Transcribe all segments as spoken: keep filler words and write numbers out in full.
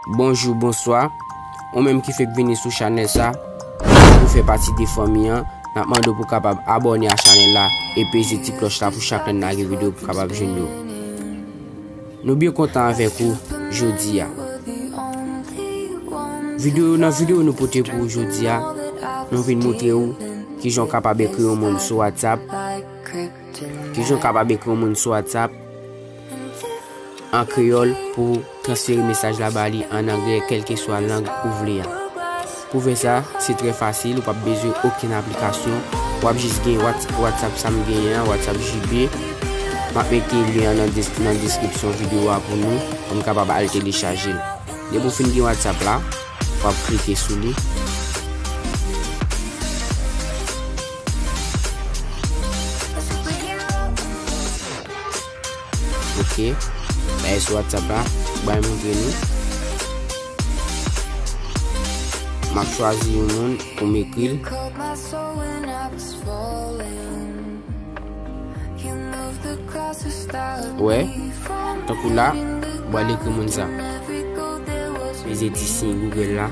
Bonjou, bonswa. Ou menm ki fèk vini sou chanèl sa, pou fè pati de fanmi an, n ap mande w pou w kapab abòne a chanèl la e peze ti klòch la pou chak lè n lage videyo pou w kapab jwenn yo. Nou byen kontan avèk ou jodi a. Videyo, nan videyo nou pote pou ou jodi a, nou vin montre w kijan w kapab ekri yon moun sou WhatsApp, kijan w kapab ekri yon moun sou WhatsApp an kreyòl pou transfere mesaj la ba li an anglè, kèlkeswa lang ou vle a. Pou fè sa, se trè fasil, ou p ap bezwen okenn aplikasyon. W ap jis gen Whats-, WhatsApp sa m genyen an, WhatsApp J P. M ap mete lyen an nan des-, nan deskripsyon videyo a pou nou, pou n kapab al telechaje l. Depi w fin gen WhatsApp la, w ap klike sou li. Ok. Bay sou WhatsApp la. Bay montre nou. M ap chwazi yon moun pou m ekri l. Wè. Tankou la, m pral ekri moun sa. Peze ti siy Google la.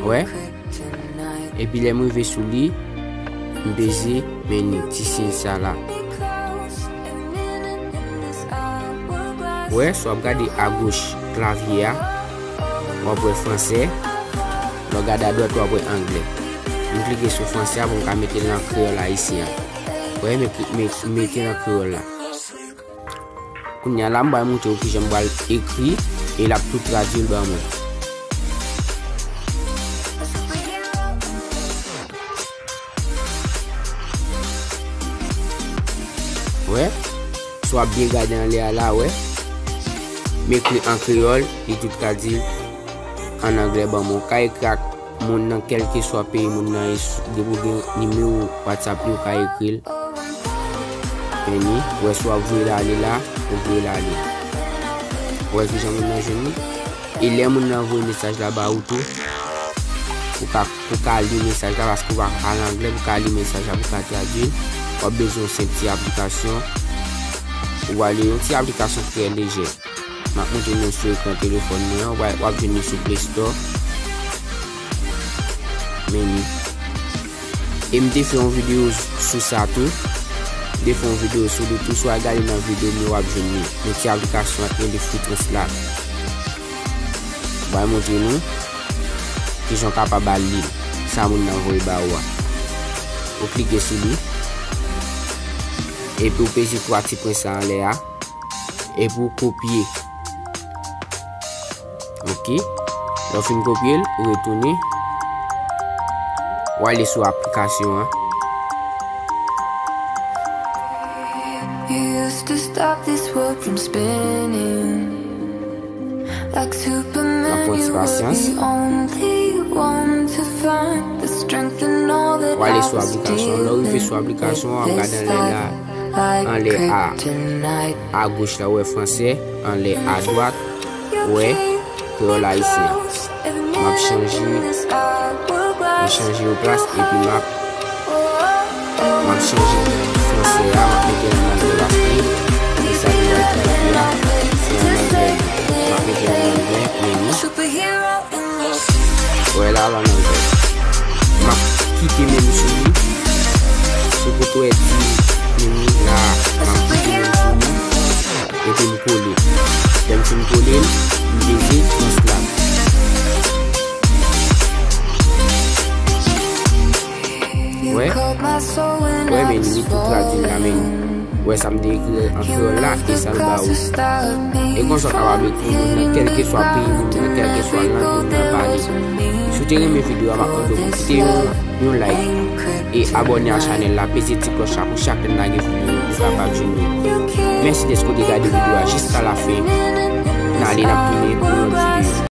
Wè. Epi lè m rive sou li, m peze, men ni ti siy sa la. Wè, si w ap gade agoch klavye a, w ap wè fransè. Lè w gade adwat, w ap wè anglè. M klike sou fransè a pou m ka mete l nan kreyòl ayisyen an. Wè, m ekri, m, m mete nan kreyòl la. Kounye a la, m pral montre w kijan m pral ekri e l ap tou tradui l ban mwen. Wè, si w ap byen gade anlè a la, wè, m ekri an kreyòl, li tou tradui an anglè ban mwen. Ou ka ekri ak moun nan, kèlkeswa peyi moun nan ye, depi w gen nimewo WhatsApp li, ou ka ekri l. Men ni, wè, si w ap voye l ale la, ou voye l ale. Ou wè kijan moun nan jwenn li? E lè moun nan voye mesaj la ba ou tou, ou ka, ou ka li mesaj la, paske ou pa ka pale anglè, pou w ka li mesaj la, pou w ka tradui l, w ap bezwen yon senp ti aplikasyon. Ou ale yon ti aplikasyon trè lejè. M ap montre nou sou ekran telefòn mwen an. W ap, w ap jwenn li sou Play Store. Men ni. E m te fè yon videyo sou sa tou. M te fè yon videyo sou li tou. Si w al gade nan videyo m yo, w ap jwenn li. Yon ti aplikasyon ap rele Free Translate. M pral montre nou kijan w kapab al li sa moun nan voye ba ou a. Ou klike sou li. Epi ou peze twa ti pwen sa anlè a. Epi w kopye. Ok. Lè w fin kopye l, ou retounen. W ale sou aplikasyon an. You used to stop this world from spinning. Like Superman, you were the only one to find the strength in all that I was dealing with. W ale sou aplikasyon an. Lè w rive sou aplikasyon an, w ap gade anlè la. Anlè a, agoch la, ou wè fransè. Anlè adwat, ou wè kreyòl ayisyen. M ap chanje, m chanje yon plas, epi m ap, m ap chanje fransè a, m ap mete l an anglè, paske mesaj mwen al tradui a, se an anglè. M ap mete l an anglè, men ni. Wè la, la nan zòn. M ap kite men m sou li. Sou kote w wè di men m la, m ap kite men m sou li. Epi m kole. Lè m fin kole l, m peze translate. Wè. Wè, men li tou tradui la, men wè sa m te ekri an kreyòl la, e sa l ba ou. E konsa w kapab ekri moun nan, kèlkeswa peyi moun nan, kèlkeswa lang moun nan pale. Si w te renmen videyo a, m ap mande w pou kite yon, yon like e abòne a chanèl la, peze ti klòch la pou chak lè n lage videyo, ou kapab jwenn yo. Mèsi dèske w te gade videyo a jiska la fen. N ale, n ap tounen pou yon lòt videyo.